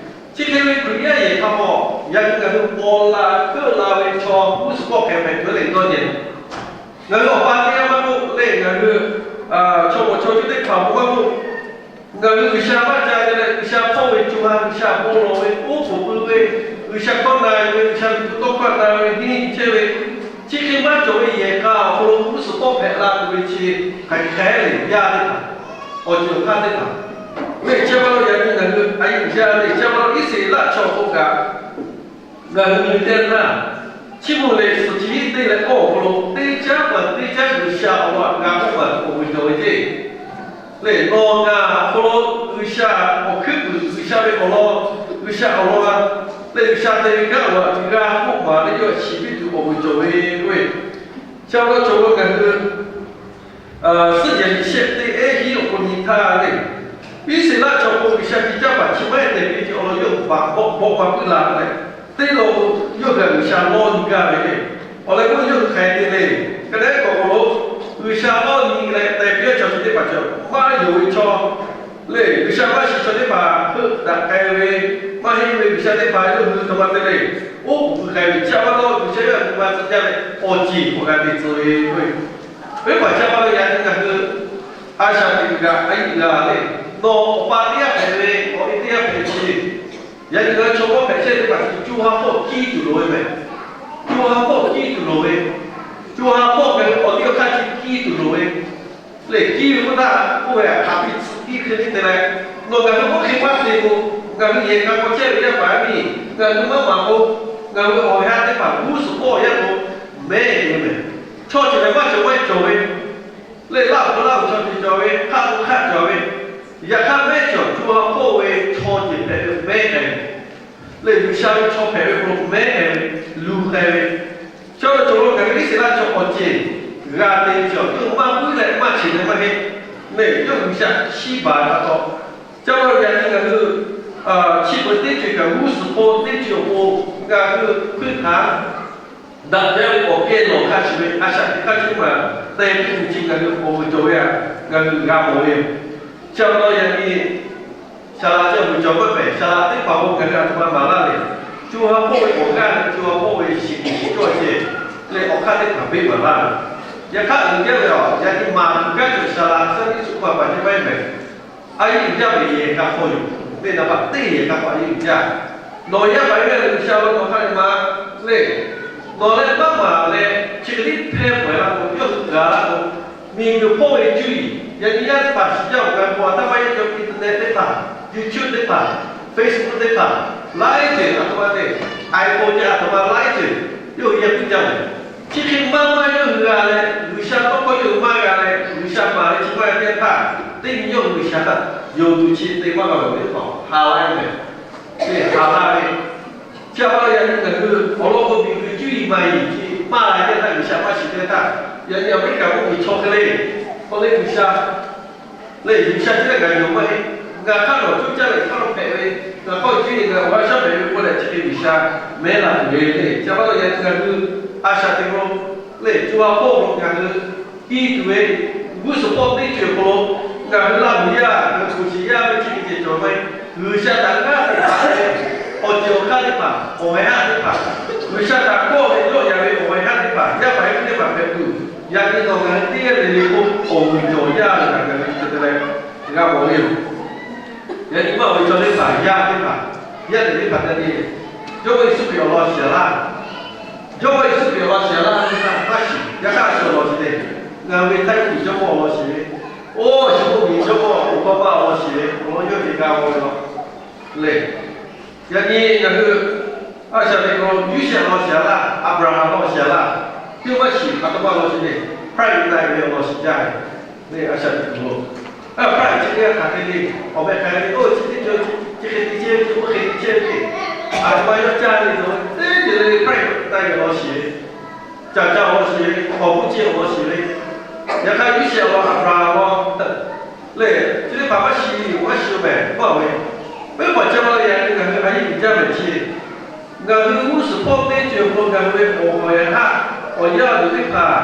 Chi hk'e ve Hkriꞈ yaˇ yehˬ hk'a k'o, yaꞈ nyi ngaˬ hui paw la heuˆ la ve chaw g'uˇ suhˍ kawˆ hkeh hpehꞈ tuˬ le dawˇ nyi. Ngaˬ hui awˬ pa teˇ g'aˇ maˇ k'oˆ leh, ngaˬ hui chaw mawˬ chaw cuˇ teˇ hpaˍ maˇ k'oˆ, ngaˬ hui G'uiˬsha maˇ ca te leh, G'uiˬsha hpawˇ ve co ha, G'uiˬsha bon lawˬ ve, oˉ k'oˍ pui ve, G'uiˬsha hkawˇ na ve, G'uiˬsha ve tawˇ hkawˇ na ve, henˇ chehˇ ve, chi hk'e maˇ cawˬ ve yehˬ k'a awˬ hk'aw lo g'uˇ suhˍ kawˆ hpehꞈ la tuˬ ve chi hk'aˬ hk'e le, yaˇ teˇ hpaˍ, awˬ ceuˬ awˬ hk'aˇ teˇ hpaˍ, ve chi pa taw yaꞈ nyi ngaˬ hui a yiˇ uiˍ jaˇ ve chi pa taw Iˉsaˍreˍlaˆ chaw k'oˆ kaꞈ, ngaˬ hui nyi teˇ htaˇ, chiˇ mvuh leh suhˍ chi te leh kawˇ awˬ hk'aw lo teˇ caˉ paˍ teˇ caˉ G'uiˬsha awˬ lawn g'a k'oˆ paˍ k'awꞈ ve cawˬ ve ceˇ. Lehˬ, nawˬ ngaˬ awˬ hk'aw lo G'uiˬsha awˬ hkuiˉ puiˍ G'uiˬsha ve awˬ lawn G'uiˬsha awˬ lawn g'a leh, G'uiˬsha te ve kanˉ awˬ laꞈ g'a k'oˆ maˍ leh, yawˇ shiˍ piˇ tuˬ awˬ vuiˬ cawˬ ve k'oˆ ve. Chi awˬ lawn cawˬ lo ngaˬ hui suhˉ jehˬ liꞈ shehˆ teˇ ehˉ hiˉ awˬ hk'aw lo nyi htaˇ lehˬ, Iˉsaˍreˍlaˆ chaw k'o G'uiˬsha ci caˇ paˍ chi maˇ heˆ tehꞈ ve ce awˬ lawn yawˇ hui baꞈ bawˆ bawˆ maˇ puiˉ la leh, teˇ law k'o yawˇ hui htaꞈ G'uiˬsha lawˇ nyi gaˇ ve lehˬ, awˬ leh k'o yawˇ hui hk'aˬ hk'e te le. Hk'e te k'awꞈ k'oˆ lo, G'uiˬsha lawˇ nyi leh te piˇ chaw chi teˇ hpaˍ cawˬ maˇ yonˍ ve chaw lehˬ, G'uiˬsha maˇ shiˍ chaw teˇ hpaˍ heuˆ daꞈ k'ai ve, maˇ heˆ ve G'uiˬsha teˇ hpaˍ yawˇ hui htaꞈ ma te leh, oˉ k'oˍ pui k'ai ve chi a pa taw G'uiˬsha yawˇ hui ma tcuh jaˇ leh awˬ ceˬ k'awꞈ g'a te tcuh ve k'oˆ ve. Venˇbaˆ chi a pa taw yaꞈ nyi ngaˬ hui a shaꞈ teꞈ g'aꞈ a yiˇ g'aꞈ lehˬ, nawˬ awˬ pa teˇ g'aˇ hpehꞈ ve, awˬ e teˇ g'aˇ hpehꞈ ve chi, yaꞈ nyi ngaˬ hui chaw mawˇ hpehꞈ chehˇ teˇ hpaˍ co ha hpawˇ kiˇ tuˬ loˍ ve mehˬ. Co ha hpawˇ kiˇ tuˬ loˍ ve, co ha hpawˇ ngaˬ hui awˬ liˇ awˬ hk'aˇ chi kiˇ tuˬ loˍ ve, lehˬ kiˇ ve k'oˆ htaˇ k'oˆ ve hk'aˬ piˇ tcuh kiˇ hk'e le te leh, nawˬ ngaˬ hui hk'oˆ hk'e maˇ te k'o, ngaˬ hui yehˬ k'a k'aw chehˇ ve yaˇ paˍ yaˇ miˇ ngaˬ hui maˇ maˍ k'o, ngaˬ hui awˬ ha teˇ hpaˍ g'uˇ suhˍ hpawˇ awˬ yanˇ k'o mehˉ ve mehˬ. Chaw ceuˬ lehˬ maˇ cawˬ maˇ cawˬ ve, lehˬ laˇ hpu laˇ hpu chaw ceuˬ cawˬ ve, hk'aˆ hpu hk'aˆ cawˬ ve, yaꞈ hk'aˇ mehˉ cawˬ co ha hpawˇ ve chaw ceuˬ hpehꞈ ve mehˉ k'ai ve, lehˬ G'uiˬsha ve chaw hpehꞈ ve k'o mehˉ k'ai ve, luˬ k'ai ve, chaw lo cawˬ lo ngaˬ hui Iˉsaˍreˍlaˆ chaw awˬ ceˬ g'a te cawˬ yawˇ hui maˇ puiˉ leh maˇ cheˬ leh maˇ heˆ. Lehˬ yawˇ hui G'uiˬsha chiˇ baˬ pa taw, ca ma yaꞈ nyi ngaˬ hui chi beuꞈ teˇ ceuˬ kaꞈ g'uˇ suhˍ hpawˇ teˇ ceuˬ awˬ pon ngaˬ hui hkui htaꞈ daꞈ jaˇ ve awˬ kehˬ lawˬ hk'a shuˍ ve a shaꞈ teꞈ hk'aˇ chi teˇ maˬ te piˇ tuˬ chi ngaˬ hui awˬ vuiˬ cawˬ ve a, ngaˬ hui g'a mawˬ ve yoˬ. Chi pa taw yaꞈ nyi Saˍ laꞈ ceh vuiˬ cawˬ maˇ hpehꞈ. Saˍ laꞈ teˇ hpaˍ k'o ngaˬ hui a htoꞈ ma maˍ laˇ lehˬ, co ha hpawˇ ve awˬ g'aˇ leh co ha hpawˇ ve shiˍ kuiˬ shiˍ cawˇ ceh leh awˬ hk'aˇ teˇ hpaˍ beˆ maˍ laˇ ve. Yaꞈ hk'aˇ uiˍ jaˇ ve a, yaꞈ nyi maˍ tuˬ gaˇ cawˬ Saˍ laꞈ Sunday school hpaˍ ceh maˇ heˆ mehˬ. A yehˇ uiˍ jaˇ ve yehˬ k'a hk'aw yoˬ. Mehˆ naˍ baꞈ teˇ yehˬ k'a hk'aw a yehˇ uiˍ jaˇ. Nawˬ yaˇ paˍ yaˇ miˇ lehˬ G'uiˬsha ve nawˬ hk'a lehˬ ma lehˬ, nawˬ leh maˇ maˍ leh chi hk'e tiˉ hpehˇ pawehˬ la k'o, yawˇ hui gaˬ la k'o, miˬguiˬ hpawˇ ve cuˇ yiˍ yaꞈ nyi yaˇ teˇ hpaˍ shiˍ jaˇ awˬ g'a k'o, a htaˇ maˇ yehˇ cawˬ internet teˇ hpaˍ, YouTube teˇ hpaˍ, Facebook teˇ hpaˍ, laiˉ ceuˬ a htoꞈ ma te, iPhone yaˇ a htoꞈ ma laiˉ ceuˬ yawˇ hui yaˇ puiˉ jaˇ ve. Chi hk'e maˇ maˇ yawˇ hui g'a leh G'uiˬsha tawˇ hkawˇ yawˇ hui maˇ g'a leh G'uiˬsha maˍ ve chi maˇ g'a teˇ htaˇ, teˇ nyi yawˇ hui G'uiˬsha htaꞈ yonˍ tuˬ chi te maˇ g'a ve teˇ hpaˍ ha laiˉ mehˬ. Teˇ ha laˇ ve, chi a pa taw yaꞈ nyi ngaˬ hui awˬ lawn k'o miˬguiˬ cuˇ yiˍ maˍ yiˍ chi maˇ la teˇ htaˇ, G'uiˬsha maˇ shiˍ teˇ htaˇ, yaꞈ nyi Aˍmeˍriˆkaˍ k'oˆ ve chaw hk'e le, k'awꞈ le G'uiˬsha lehˬ G'uiˬsha chi lehˬ ngaˬ yonˍ maˇ heˆ. Ngaˬ hk'aˇ nawˬ coˇ caˇ leh hk'aˇ lo hpehꞈ ve, ngaˬ hk'aˇ cuˇ yiˍ ngaˬ awˬ g'aˇ shaˉ hpehꞈ ve k'oˆ leh chi hk'e G'uiˬsha mehˉ la tuˬ ve le. Chi a pa taw yaꞈ nyi ngaˬ hui a shaꞈ teꞈ k'o lehˬ co ha hpawˇ lo ngaˬ hui piˇ tuˬ ve g'uˇ suhˍ hpawˇ teˇ ceuˬ awˬ hk'aw lo ngaˬ hui laˇ hui yaˇ ngaˬ hui hk'oˍ shiˍ yaˇ ve chi hk'e ceh cawˬ ve, G'uiˬsha htaꞈ g'aˇ teꞈ hpaˍ ve awˬ ceuˬ awˬ hk'aˇ teˇ hpaˍ, awˬ ha haˉ teˇ hpaˍ, G'uiˬsha htaꞈ kawˆ leh yawˆ yan ve awˬ ha haˉ teˇ hpaˍ, yaˇ paˍ yaˇ miˇ teˇ hpaˍ hpehꞈ tuˬ, yaꞈ nyi nawˬ ngaˬ hui teˇ g'aˇ le le k'o awˬ vuiˬ cawˬ jaˇ ve htaꞈ ngaˬ hui chi hk'e te leh g'a mawˬ ve yoˬ. Yaꞈ nyi maˇ awˬ ve chaw teˇ hpaˍ, yaˇ teˇ hpaˍ, yaˇ teꞈ teˇ hpaˍ te le, Jawˇmawˇ Yeˍsuˆ Hkriꞈ awˬ lawn shiˍ laˇ. Jawˇmawˇ Yeˍsuˆ Hkriꞈ awˬ lawn shiˍ laˇ ve htaˇ maˇ shiˍ. Yaꞈ hk'aˇ a shu awˬ lawn shiˍ le. Ngaˬ hui ve Htaiˇ miˬ jawˇmawˇ awˬ lawn shiˍ ve, oˇ Yeˍsuˆ miˬ jawˇmawˇ awˬ hk'aw maˇ awˬ lawn shiˍ ve, awˬ lawn yawˇ te g'a mawˬ ve law lehˬ, yaꞈ nyi ngaˬ hui a shaꞈ teꞈ k'o Yoˇsehꞈ awˬ lawn shiˍ laˇ, Aˍbraˍhanˍ awˬ lawn shiˍ laˇ, teˇ maˇ shiˍ a htoꞈ ma awˬ lawn shiˍ le, Htaiˇ ve na ve awˬ lawn shiˍ jaˇ ve, lehˬ a shaꞈ teꞈ k'o lo, a Htaiˇ chi teˇ g'aˇ hk'aˬ hk'e le, awˬ meh hk'aˬ hk'e le, oˇ chi teˇ ceuˬ chi hk'e te chehˇ ve, oˇ hk'e te chehˇ ve, a htoꞈ ma yawˇ caˇ ve, teˇ ceuˬ le Htaiˇ na ve awˬ lawn shiˍ ve, caˬ caˇ awˬ lawn shiˍ ve, awˬ k'oˆ chi awˬ lawn shiˍ ve, yaꞈ hk'aˇ Yoˇsehꞈ awˬ lawn, Aˍbraˍhanˍ awˬ lawn lehˬ, chi teˇ hpaˍ maˇ shiˍ, maˇ shiˍ mehˬ maˇ ve, venˇbaˆ chi ma lehˬ yaꞈ nyi ngaˬ hui a yehˇ uiˍ jaˇ mehˬ chi, ngaˬ hui g'uˇ suhˍ hpawˇ teˇ ceuˬ awˬ hk'aw lo ngaˬ hui ve awˬ ha haˉ awˬ yaˇ awˬ duˬ teˇ hpaˍ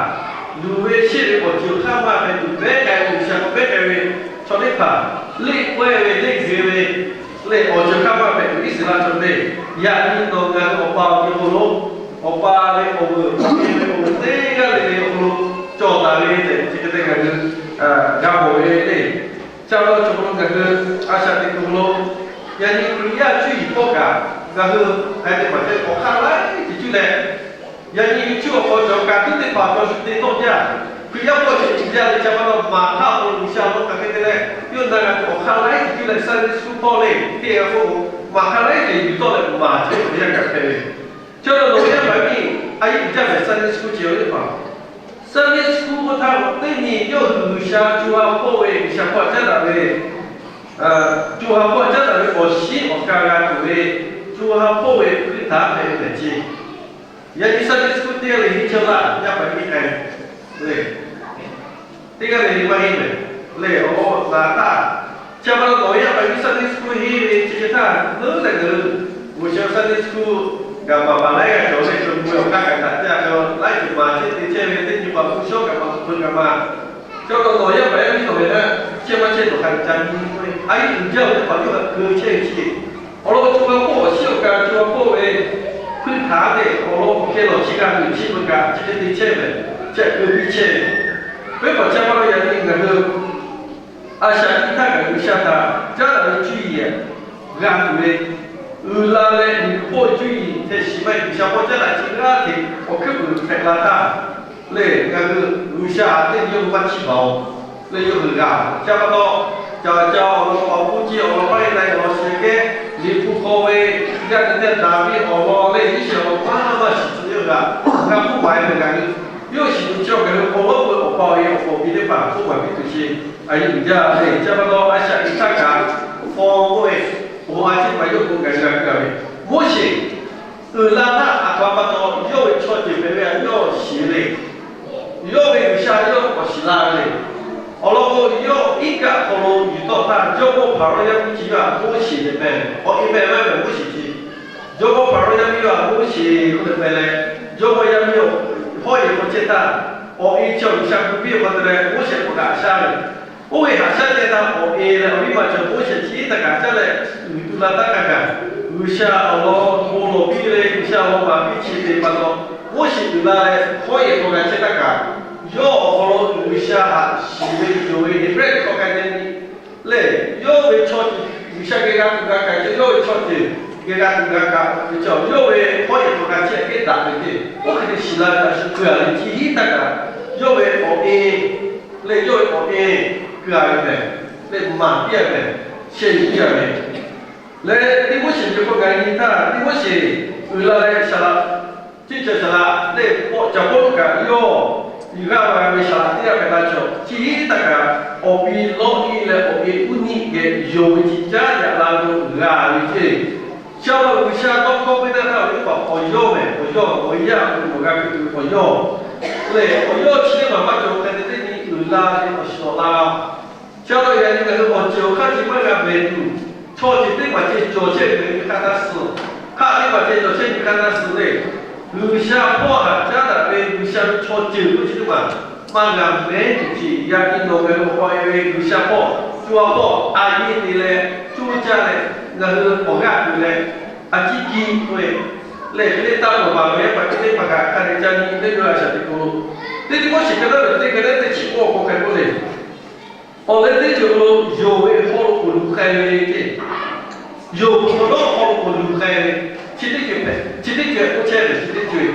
luˬ ve sheˆ ve awˬ ceuˬ awˬ hk'aˇ maˇ hpehꞈ tuˬ, behˉ k'ai ve G'uiˬsha k'awꞈ behˉ k'ai ve chaw teˇ hpaˍ, leˆ pawehˇ ve leˆ g'uiˬ ve lehˬ, awˬ ceuˬ hk'aˇ maˇ hpehꞈ tuˬ Iˉsaˍreˍlaˆ chaw teˇ, yaꞈ nyi nawˬ ngaˬ hui Awˬ pa awˬ hk'aw lo, Awˬ pa ve awˬ vuiˬ awˬ meh ve awˬ vuiˬ teˇ g'aˇ le le awˬ hk'aw lo cawˬ taˍ ve tehꞈ chi hk'e te ngaˬ hui g'a mawˬ ve le. Chi a pa taw chaw hk'aw lo ngaˬ hui a shaꞈ teꞈ k'o lo, yaꞈ nyi Hkriꞈ yaˇ cuˇ yiˍ hpawˇ kaꞈ ngaˬ hui hk'a te maˬ te awˬ hk'aˇ laiˉ ceuˬ cuˇ leh, yaꞈ nyi cuˇ awˬ hk'aw cawˬ kaꞈ tuˉ teˇ hpaˍ awˬ cawˬ shu te tawˆ jaˇ. Hkriꞈ yaˇ hpawˇ ceh tiꞈ jaˇ ve chi a pa taw maˍ hk'aˇ awˬ hk'aw lo G'uiˬsha awˬ lawn hk'aˬ hk'e te leh, yawˇ na g'a tuˬ awˬ hk'aˇ laiˉ ceuˬ cuˇ leh Sunday school hpawˇ le, teˇ g'aˇ k'o maˍ hk'aˇ laiˉ ceuˬ yuˬ tawˆ leh maˍ chehˇ ve yaˇ kaꞈ hpehꞈ ve. Chi a pa taw nawˬ ve yaˇ paˍ yaˇ miˇ a yehˇ uiˍ jaˇ mehˬ Sunday school ceh ve teˇ hpaˍ, Sunday school k'oˆ htaˇ teˇ nyi yawˇ hui G'uiˬsha co ha hpawˇ ve G'uiˬsha hpawˇ caˉ daꞈ ve co ha hpawˇ caˉ daꞈ ve awˬ shiˉ awˬ ka g'a tuˬ ve, co ha hpawˇ ve hpuiˇ htaꞈ hpehꞈ ve tehꞈ ce. Yaꞈ nyi Sunday school teˇ g'aˇ le hiˉ chaw laˇ yaˇ paˍ yaˇ miˇ k'ai le. Teˇ g'aˇ le le maˇ heˆ lehˬ, lehˬ awˬ lawn laˬ htaˇ, chi pa taw nawˬ yaˇ paˍ yaˇ miˇ Sunday school henˇ ve chi hk'e htaˇ, leuˉ leh ngaˬ hui G'uiˬsha Sunday school gaˬ maˍ paˍ laiˉ g'aˇ cawˬ ve, cawˬ ve awˬ hk'aˇ kaꞈ daꞈ jaˇ ve, laiˉ ceuˬ maˍ chehˇ te chehˇ ve teˇ nyi paˍ hpu shawˉ kaꞈ maˍ hpu g'a maˇ. Chi pa taw nawˬ yaˇ paˍ yaˇ miˇ nawˬ ve htaˇ chehˇ maˇ chehˇ nawˬ hk'a ca nyi k'oˆ ve, a yiˉ uiˍ jaˇ ve teˇ hpaˍ yawˇ htaꞈ keu chehˇ ve chi. Awˬ lawn co ha hpawˇ awˬ shiˉ awˬ ka co ha hpawˇ ve hpuiˇ htaꞈ te awˬ lawn k'awꞈ kehˉ lawˬ chi g'a tuˬ chi beuꞈ kaꞈ chi hk'e te chehˇ ve, chi htaꞈ keu piˇ chehˇ ve. Venˇ hpaˍ chi pa taw yaꞈ nyi ngaˬ hui a shaꞈ teꞈ htaˇ kaꞈ G'uiˬsha htaꞈ caˉ daꞈ ve cuˇ yiˍ g'a tuˬ ve, uiˍ la leh miˬguiˬ hpawˇ cuˇ yiˍ hk'e shiˍ maˇ heˆ, G'uiˬsha hpawˇ caˉ daꞈ chi g'aˇ hteꞈ awˬ hkuiˉ puiˍ hpehꞈ la htaˇ, lehˬ ngaˬ hui G'uiˬsha htaꞈ teˇ nyi yawˇ hui maˇ chiˇ baˬ-oˬ. Lehˬ yawˇ hui g'a, chi pa taw, ca caˇ awˬ lawn k'o, awˬ k'oˆ ce awˬ lawn paˇ e na awˬ lawn shiˍ kehˉ, Liꞈ hpu hk'aw ve yaˇ nyi teˇ daꞈ ve awˬ lawn lehˬ, Iˉsaˍreˍlaˆ awˬ paˇ maˇ shiˍ tuˬ yawˇ g'a, g'a k'oˆ maˍ e ve ngaˬ hui, yawˇ shiˍ tuˬ chi awˬ ngaˬ hui awˬ lawˉ k'o awˬ pa awˬ e awˬ pawˍ pi teˇ hpaˍ k'oˆ maˍ piˇ tuˬ chi a yeˇ uiˍ jaˇ ve. Chi pa taw a shaꞈ teꞈ htaˇ kaꞈ fawˬ k'oˆ ve, awˬ ha chi teˇ hpaˍ yawˇ k'o ngaˬ hui g'a hkui a ve, Moˉseˍ uiˍ la htaˇ a htoꞈ ma pa taw yawˇ ve chaw ceuˬ hpehꞈ ve a yawˇ shiˍ le. Yawˇ ve G'uiˬsha yawˇ k'awꞈ shiˍ la ve le. Awˬ lawn k'o, yawˇ iˉ kaˆ hk'aw lo yuˬ tawˆ htaˇ, jawˇmawˇ Hpaˍrawˇ yaˇ miˇ chi yawˇ htaꞈ Moˉseˍ tehꞈ meh, awˬ e meh maˇ meh Moˉseˍ chi. Jawˇmawˇ Hpaˍrawˇ yaˇ miˇ yawˇ htaꞈ Moˉseˍ k'oˆ leh meh leh, jawˇmawˇ yaˇ miˇ yawˇ hawˉ yehˬ hk'aw chehˇ htaˇ, awˬ e chi awˬ G'uiˬsha hpu piˇ awˬ hk'aw te leh Moˉseˍ k'awꞈ haꞈ shaˉ ve. Oˇ ve haꞈ shaˉ te htaˇ, awˬ e leh awˬ viˉ ma cawˬ Moˉseˍ chi htaꞈ kaꞈ caˉ leh, uiˍ tu la taˇ hk'a gaˬ, G'uiˬsha awˬ lawn bon lawˬ piˇ leh G'uiˬsha awˬ lawn maˍ piˇ chi te pa taw, Moˉseˍ uiˍ la leh hawˉ yehˬ hk'aw g'a chehˇ taˇ kaꞈ, yawˇ awˬ hk'aw lo G'uiˬsha haꞈ shiˍ ve yonˍ ve Heˍbrehˇ hkawˇ k'ai te ni lehˬ, yawˇ ve chaw ceuˬ, G'uiˬsha geh g'a tuˬ g'a kaꞈ ceh, yawˇ ve chaw ceuˬ geh g'a tuˬ g'a kaꞈ ve cawˬ, yawˇ ve hawˉ yehˬ hk'aw g'a chehˇ kehˉ daꞈ ve ceh, oˇ hk'e te shiˍ la ve a shu keu a ve chi hiˉ htaˇ kaꞈ, yawˇ ve awˬ e leh yawˇ ve awˬ e keu a ve meh, leh maˍ piˇ a meh, sheh yuˬ piˇ a meh. Leh Tiˆmoˉseˍ ve hk'aw gaˬ nyi htaˇ, Tiˆmoˉseˍ uiˍ la leh saˍ laꞈ, teˇ ceuˬ saˍ laꞈ leh pawˆ caˍ Pawˇluꞈ kaꞈ yawˇ g'aˇ va ve saˍ laꞈ teˇ g'aˇ hpehꞈ la cawˬ. Chi hiˉ htaˇ kaꞈ awˬ pi Lawˇiˆ leh awˬ e Uˇniˆ geh yonˍ ve chi caˉ yaꞈ la ve g'a ve ceˇ. Sha ma G'uiˬsha tawˇ hkawˇ piˇ taˇ htaˇ, awˬ viˉ paˍ awˬ yawˇ mehˬ, awˬ yawˇ awˬ yaˇ awˬ hk'aw lo g'a hkui tuˬ ve awˬ yawˇ lehˬ, awˬ yawˇ chi teˇ maˬ maˇ cawˬ hk'e te teˇ nyi uiˍ la ve awˬ shiˍ tawˍ la g'a. Chi pa taw yaꞈ nyi ngaˬ hui awˬ ceuˬ awˬ hk'aˇ chi maˇ g'a mehˍ tuˬ, chaw ceuˬ teˇ maˬ ceh cawˬ chehˇ ve hk'aˇ taˇ suh, hk'aˆ teˇ maˬ ceh cawˬ chehˇ ve hk'aˇ taˇ suh leh, G'uiˬsha hpawˇ haꞈ caˉ daꞈ ve G'uiˬsha ve chaw ceuˬ k'oˆ chi teˇ maˬ maˇ g'a mehˍ tuˬ ce. Yaꞈ nyi nawˬ ngaˬ hui awˬ pa e ve G'uiˬsha hpawˇ, co ha hpawˇ a yeˇ te leh, coˇ caˇ leh, ngaˬ hui awˬ g'aˇ tuˬ leh, a ciˉ kiˇ k'oˆ ve lehˬ, hk'e te taˇ peuˬ paˍ ve yaˇ paˍ teˇ hpaˍ kaꞈ hk'a dehꞈ ca nyi teˇ g'aˇ a shaꞈ teꞈ k'o, teˇ Tiˆmoˉseˍ hk'e te ve teˇ hk'e te teˇ chi k'oˆ k'o hk'e k'oˆ le. Awˬ leh teˇ ceuˬ lo yonˍ ve hk'aw lo k'oˍ luˬ k'ai ve ceˇ. Yonˍ ve hk'aw lo k'oˍ luˬ k'ai ve, chi teˇ ceuˬ hpehꞈ, chi teˇ ceuˬ k'oˆ chehˇ ve chi teˇ ceuˬ.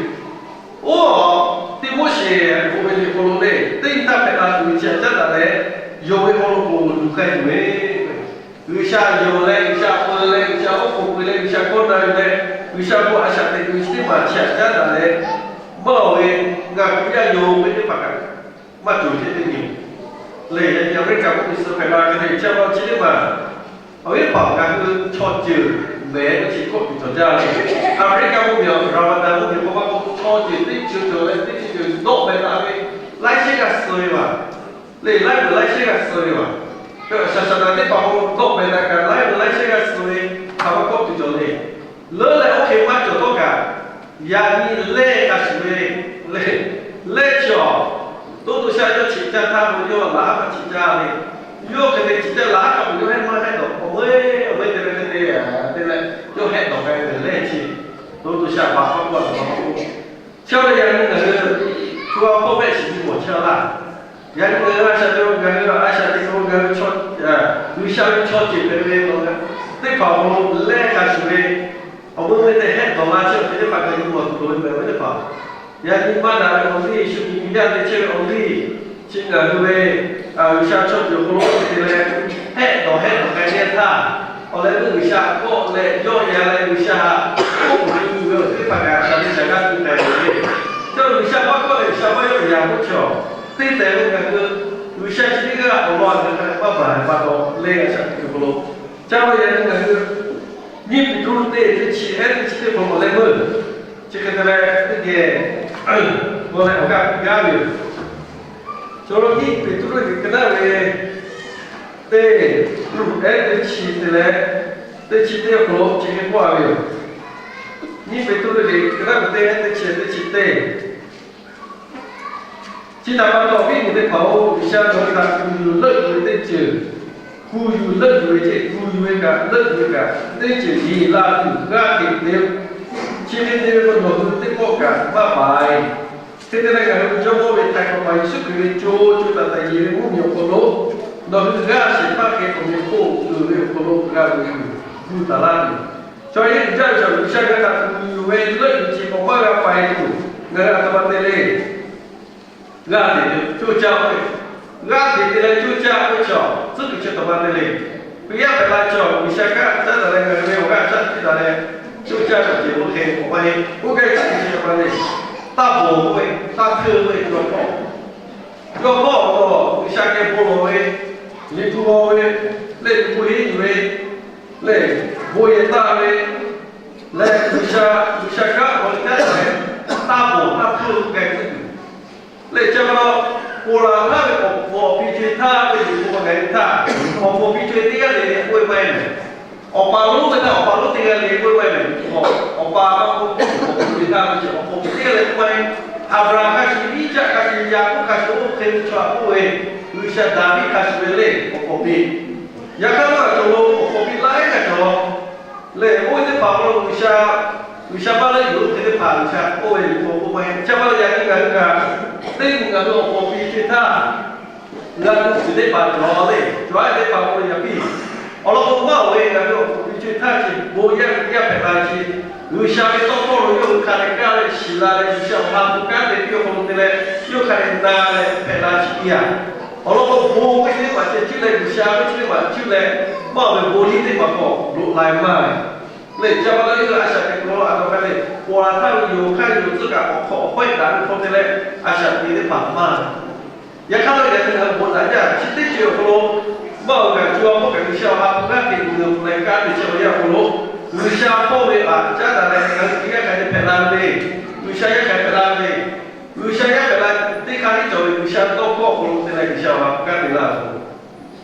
Oˇ, Tiˆmoˉseˍ k'oˆ ve liꞈ hk'aw lo lehˬ, teˇ nyi htaˇ hpehꞈ la tuˬ ve chi htaꞈ caˉ daꞈ leh, yonˍ ve hk'aw lo k'oˍ luˬ k'ai tuˬ ve, G'uiˬsha yonˍ leh, G'uiˬsha peu leh, G'uiˬsha oˉ k'oˍ pui leh, G'uiˬsha hkawˇ na ve leh, G'uiˬsha hk'aw a shaꞈ teꞈ tuˬ chi teˇ maˬ chi htaꞈ caˉ daꞈ leh, maˇ awˬ ve ngaˬ hui yaˇ yonˍ ve teˇ hpaˍ kaꞈ maˇ cawˬ chehˇ teˇ nyi. Lehˬ, yaꞈ nyi Aˍmeˍriˆkaˍ mvuhˇmiˬ suh hpehꞈ la hk'e te chehˇ ve chi teˇ maˬ, awˬ viˉ paˍ ngaˬ hui chaw ceuˬ mehˍ ve chi kawˆ tuˬ cawˬ jaˇ ve. Aˍmeˍriˆkaˍ mvuhˇmiˬ, Ramadan mvuhˇmiˬ k'o maˇ k'oˆ, chaw ceuˬ teˇ ceuˬ cawˬ leh teˇ ceuˬ cawˬ dawˆ meh taˍ ve, laiˉ shehˉ g'aˇ suh ve maˬ. Lehˬ, laiˉ peuˬ laiˉ shehˉ g'aˇ suh ve maˬ. Saˍ saˍ naˍ teˇ hpaˍ k'o dawˆ meh taˍ kaꞈ laiˉ peuˬ laiˉ shehˉ g'aˇ suh ve, hk'aˬ ma kawˆ tuˬ cawˬ le. Leuˉ leh oˇ hk'e maˇ cawˬ htawˇ kaꞈ, yaꞈ nyi lehˇ g'a shiˍ ve, lehˇ chi awˬ to to sha yawˇ chi caˇ htaˇ k'o yawˇ laꞈ haˉ maˇ chi caˇ ve, yawˇ hk'e te chi caˇ laꞈ haˉ kaꞈ k'o yawˇ heˆ maˇ heˆ dawˬ, awˬ ve awˬ ve te ve te ve te leh, yawˇ heˆ dawˬ k'ai ve lehˇ chi, to to sha baˬ hk'a k'oˆ a baˬ hk'a k'oˆ. Chi awˬ lehˬ yaꞈ nyi ngaˬ hui co ha hpawˇ mehˆ shiˍ nyi mawˬ chehˇ laˇ. Yaꞈ nyi ngaˬ hui a shaꞈ teꞈ ngaˬ hui a shaꞈ teꞈ ngaˬ hui, G'uiˬsha ve chaw ceuˬ hpehꞈ ve teˇ hpaˍ awˬ hk'aw lo lehˇ g'a shuˍ ve, awˬ ve ve te heˆ dawˬ la chehˇ awˬ ceuˬ teˇ hpaˍ ngaˬ hui mawˬ tuˬ loˍ ve mehˬ ve teˇ hpaˍ. Yaꞈ nyi maˇ daꞈ ve awˬ liˇ, shu miˬ guiˬ yaˇ te chehˇ ve awˬ liˇ, chi ngaˬ hui ve G'uiˬsha chaw ceuˬ awˬ hk'aw lo te leh, heˆ dawˬ heˆ dawˬ k'ai chehˇ htaˇ, awˬ leh ve G'uiˬsha kawˆ leh yawˆ yan leh G'uiˬsha kawˆ tuˬ ve awˬ ceuˬ teˇ hpaˍ kaꞈ shaˍ te shaˍ g'aˇ tuˬ tehꞈ ve, chaw G'uiˬsha maˇ kawˆ leh G'uiˬsha maˇ yawˆ yan k'oˆ chaw, teˇ tehꞈ ve ngaˬ hui G'uiˬsha chi teˇ g'aˇ awˬ lawn a ve hk'a leh maˇ baˬ pa taw leh a shaꞈ teꞈ kuiˬ hk'aw lo, caˇ ve yaꞈ nyi ngaˬ hui nyiˇ Peˍtruˆ teˇ, teˇ chi ehˉ teˇ chi teˇ hk'aw lo leh meuˇ chi hk'e te leh teˇ geh g'aw leh awˬ g'aˇ piˇ gaˇ ve yoˬ. Chaw lo nyiˇ Peˍtruˆ ve hk'e daꞈ ve teˇ, ehˉ teˇ chi te leh teˇ chi teˇ awˬ hk'aw lo chi hk'e k'oˆ a ve yoˬ. Nyiˇ Peˍtruˆ ve hk'e daꞈ ve teˇ, ehˉ teˇ chi, teˇ chi teˇ. Chi htaꞈ pa taw, awˬ viˉ awˬ nyi teˇ hpaˍ-oˬ, G'uiˬsha nawˬ hui htaꞈ kuˬ yuˬ leuˆ yuˬ ve teˇ ceuˬ, kuˬ yuˬ leuˆ yuˬ ve ceˇ, kuˬ yuˬ ve kaꞈ leuˆ yuˬ ve kaꞈ teˇ ceuˬ yeˬ la tuˬ g'aˇ hteꞈ te-o. Chi hk'e te ve k'o, nawˬ hui teˇ pawˆ kaꞈ maˇ paˍ-e. Hk'e te leh, ngaˬ hui ve Jawˇmawˇ ve htaiˍ hk'awꞈ paˍ Yeˍsuˆ Hkriꞈ ve co co taiˍ taiˍ yeˬ ve mvuhˇmiˬ awˬ hk'aw lo, nawˬ hui g'aˇ shehˍ hpaˇ hk'e awˬ meꞈ awˬ hponˇ uiˍ ve awˬ hk'aw lo g'a tuˬ gu taˍ laˇ tuˬ, chaw yaˇ uiˍ jaˇ ve chaw G'uiˬsha ngaˬ hui htaꞈ kuˬ yuˬ ve leuˆ yuˬ chi k'awꞈ maˇ g'a paˍ-e tuˬ, ngaˬ hui a htoꞈ ma te le. G'aˇ hteꞈ te, co caˇ-o ve, g'aˇ hteꞈ te leh co caˇ ve chaw tcuhˉ kuiˬ chi a htoꞈ ma te le. Hkriꞈ yaˇ hpehꞈ la chaw G'uiˬsha kanˉ caˉ taˍ leh ngaˬ hui ve awˬ g'aˇ shaˉ piˇ taˍ leh, co caˇ ve awˬ ceuˬ oˇ hk'e k'awꞈ maˇ heˆ. Oˇ kaˇ tcuhˉ kuiˬ chi a htoꞈ ma le. Taˇ bawˬ k'oˆ ve, taˇ hkeuˇ k'oˆ ve, yawˇ hpawˇ yawˇ hpawˇ awˬ lawn G'uiˬsha geh bon lawˬ ve, liꞈ hpu g'aw ve, leh liꞈ hpu henˇ yuˬ ve, leh bon yehˬ taˇ ve, leh G'uiˬsha, G'uiˬsha kanˉ k'awꞈ caˉ taˍ leh, taˇ bawˬ taˇ hkeuˇ k'oˆ k'ai tcuhˉ kuiˬ leh, chi pa taw, ponˬ laˬ htaˇ ve awˬ hpfuhˇ awˬ pi co-e htaˇ ve liꞈ hpu k'awꞈ ngaˬ hui htaˇ, awˬ hpfuhˇ awˬ pi co-e teˇ g'aˇ le le k'oˆ ve maˇ heˆ mehˍ. Awˬ pa lonˉ ve htaˇ awˬ pa lonˉ teˇ g'aˇ le k'oˆ ve maˇ heˆ mehˍ. Awˬ pa maˇ k'oˆ, awˬ hpfuhˇ co-e htaˇ ve awˬ hpfuhˇ awˬ pi teˇ g'aˇ le k'oˆ ve maˇ heˆ. Aˍbraˍhanˍ hk'a shuˍ, Iˉcaˆ hk'a shuˍ, Yaˍkoˆ hk'a shuˍ, oˇ hk'e ve chaw htaꞈ k'oˆ ve, G'uiˬsha Daˍviˆ hk'a shuˍ ve le awˬ hpfuhˇ awˬ pi. Yaꞈ hk'aˇ, nawˬ hui a cawˬ lo awˬ hpfuhˇ awˬ pi laiˉ g'aˇ cawˬ lehˬ, oˇ ve teˇ hpaˍ awˬ hk'aw lo G'uiˬsha, G'uiˬsha maˇ leuˆ yuˬ oˇ hk'e teˇ hpaˍ G'uiˬsha k'oˆ ve liꞈ hpu k'oˆ maˇ heˆ. Chi pa taw yaꞈ nyi ngaˬ hui kaꞈ, teˇ nyi ngaˬ hui awˬ hpfuhˇ awˬ pi co-e htaˇ, g'a tuˬ tuˬ teˇ hpaˍ cawˬ le. Cawˬ-a teˇ hpaˍ k'oˆ ve yaꞈ piˇ, awˬ lawn k'o maˇ-oˬ ve, ngaˬ hui awˬ hpfuhˇ awˬ pi co-e htaˇ chi bon yaˇ yaˇ hpehꞈ la ve chi, G'uiˬsha ve tawˇ hkawˇ lo yawˇ hui hk'a dehꞈ kaˇ leh shiˍ la leh, G'uiˬsha awˬ ha hpu kanˉ te piˇ awˬ hk'aw lo te leh, yawˇ hui hk'a dehꞈ na leh hpehꞈ la chi piˇ-a. Awˬ lawn k'o, bon ve chi teˇ hpaˍ ceh cuˇ leh G'uiˬsha ve chi teˇ hpaˍ cuˇ leh, maˇ-oˬ ve bon liˇ teˇ hpaˍ k'awꞈ loꞈ la ve maˇ ve le. Chi pa taw, yawˇ hui a shaꞈ teꞈ kuiˬ awˬ hk'aw lo a htoꞈ hk'a te, ponˬ laˬ htaˇ ve yoˬ hk'aˇ yoˬ tcuhˉ kaꞈ awˬ hk'awꞈ awˬ hpawehˇ daꞈ ve hk'aw te leh, a shaꞈ teꞈ teˇ hpaˍ maˇ ve. Yaꞈ hk'aˇ, nawˬ yaꞈ nyi ngaˬ hui bon daꞈ jaˇ chi teˇ ceuˬ awˬ hk'aw lo, maˇ-oˬ kaꞈ co-a hpawˇ kaꞈ G'uiˬsha awˬ ha hpu g'aˇ hteꞈ uiˍ leh k'ai ve chi awˬ yanˇ awˬ hk'aw lo, G'uiˬsha hpawˇ ve aꞈ caˉ daꞈ leh ngaˬ hui teˇ g'aˇ hk'a dehꞈ hpehꞈ la ve le. G'uiˬsha yaˇ hk'a hpehꞈ la ve le. G'uiˬsha yaˇ hpehꞈ la teˇ hk'aˇ tiˉ cawˬ ve G'uiˬsha tawˇ hkawˇ awˬ hk'aw lo te leh G'uiˬsha awˬ ha hpu g'aˇ hteꞈ la-oˬ.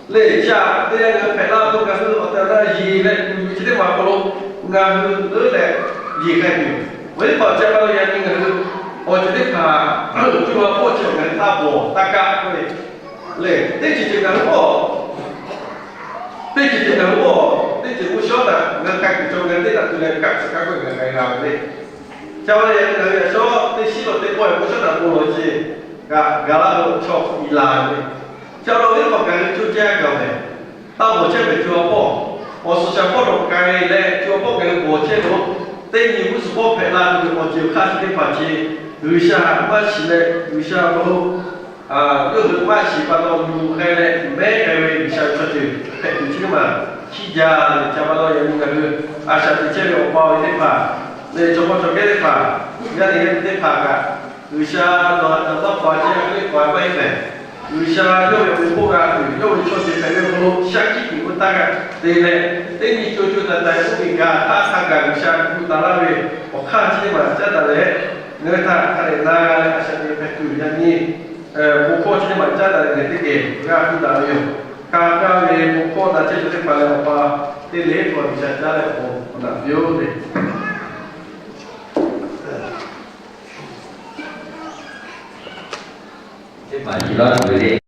Lehˬ, chi aꞈ te leh ngaˬ hui hpehꞈ la ve k'o, ngaˬ hui awˬ tehˬ awˬ na yeˬ leh kuˬ yuˬ ve chi teˇ maˬ hk'aw lo ngaˬ hui leuˉ leh yeˬ k'ai tuˬ yoˬ. Awˬ viˉ teˇ hpaˍ, chi pa taw yaꞈ nyi ngaˬ hui awˬ ceuˬ teˇ hpaˍ co-a hpawˇ chi ngaˬ hui htaˇ bawˬ taˇ kaˆ k'oˆ ve lehˬ, teˇ ceuˬ ceuˬ ngaˬ hui k'o, teˇ ceuˬ ceuˬ ngaˬ hui k'o, teˇ ceuˬ k'o shawˉ htaꞈ ngaˬ hui k'ai kuˬ cawˬ ngaˬ hui teˇ htaꞈ tuˬ leh kaˆ tsuhꞈ kaˆ k'oˆ ve ngaˬ hui k'ai g'a ve le. Chi pa taw yaꞈ nyi ngaˬ hui yaꞈ shawˉ teˇ shiˉ lo teˇ pawˆ-e k'o shawˉ htaꞈ bon lawˬ ce kaꞈ gaˬ laˇ ve chaw i la ve le. Chi pa taw awˬ viˉ teˇ hpaˍ ngaˬ hui co caˇ gaˬ-oˬ mehˍ. Taˇ bawˬ chehˇ ve co-a hpawˇ, awˬ suhˍ shaˍ hpawˇ lo k'ai leh co-a hpawˇ ngaˬ hui bawˬ chehˇ ve-o. Teˇ nyi g'uˇ suhˍ hpawˇ hpehꞈ la tuˬ ve awˬ ceuˬ hk'a shuˍ teˇ hpaˍ chi G'uiˬsha maˇ shiˍ leh G'uiˬsha awˬ hk'aw lo yawˇ hui maˇ shiˍ pa taw luˬ k'ai leh mehˉ k'ai ve G'uiˬsha ve chaw ceuˬ hpehꞈ tuˬ chi teˇ maˬ chiˇ jaˇ ve. Chi pa taw yaꞈ nyi ngaˬ hui a shaꞈ teꞈ chehˇ ve awˬ pa awˬ e teˇ hpaˍ lehˬ, chaw hpawˇ chaw kehˉ teˇ hpaˍ, yaˇ nehˬ yaˇ nyi teˇ hpaˍ kaꞈ, G'uiˬsha nawˬ htaꞈ tawˇ pa ce a k'oˆ ve k'awꞈ maˇ heˆ mehˍ. G'uiˬsha yawˇ ve awˬ meꞈ hk'oˆ g'a tuˬ, yawˇ ve chaw ceuˬ hpehꞈ ve awˬ hk'aw lo shaˉ hkiˆ kuiˬ ve taˇ g'a te leh, teˇ nyi co co taiˍ taiˍ k'oˆ ve gaˬ htaˇ hk'a gaˬ G'uiˬsha gu taˍ laˇ ve awˬ hk'aˇ chi teˇ maˬ caˉ daꞈ leh, ngaˬ hui htaꞈ hk'a dehꞈ na g'a leh a shaꞈ teꞈ hpehꞈ tuˬ yaꞈ nyi bon hkawˇ chi teˇ maˬ caˉ daꞈ leh ngaˬ teˇ geh g'a gu daꞈ ve yoˬ. Ka kaˇ ve bon hkawˇ na chehˇ ve teˇ hpaˍ lehˬ, awˬ pa teˇ le pa G'uiˬsha caˉ leh awˬ bon naꞈ piˇ-oˆ le. Teˇ hpaˍ yiˍ laˇ tuˬ ve le.